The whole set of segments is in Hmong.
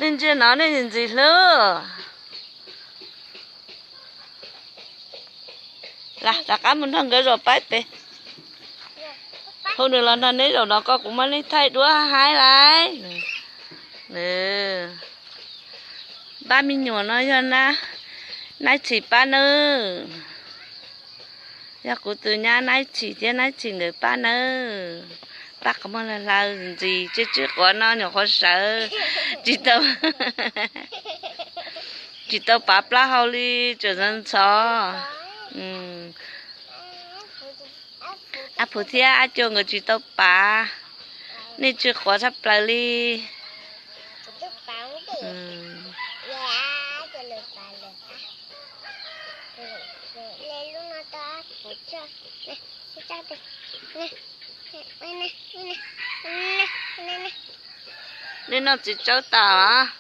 Ntsia no nej ntxim hlub. Lam rov qab mus nrog nkawd zaum pab pem. Hu nws los nrog neb zaum no koj kuv muab nej thaij duab haib lais. Pab me nyuam no yog Naib Tshis pab nawb. Yog kuv tus nyab Naib Tshis thiab Naib Tshis nkawd pab nawb. Pab qhov muag hlaws hlaws ntxis, tsw tsw quav no nyuam qhuav sawv, tsis tau, tsis tau pav plaub hau li, tseem ntxhov ntxhov. Ab Phuv thiab Ab Cua nkawd tsis tau pav, nej tsw quav tshaj plaws li. Nej noj txiv tsawb tas los?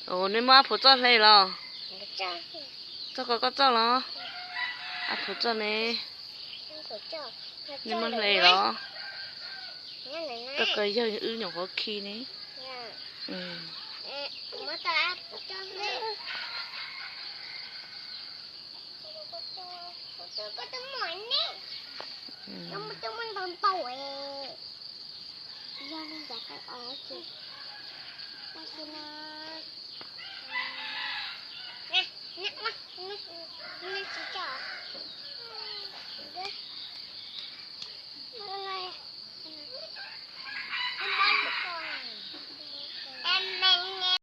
Ua, nej muab Ab Phuv txoj hle los? Txoj ko koj txoj los? Ab Phuv txoj ne? Nej muab hle los? Txoj ko yawg wb nyuam qhuav khi ne.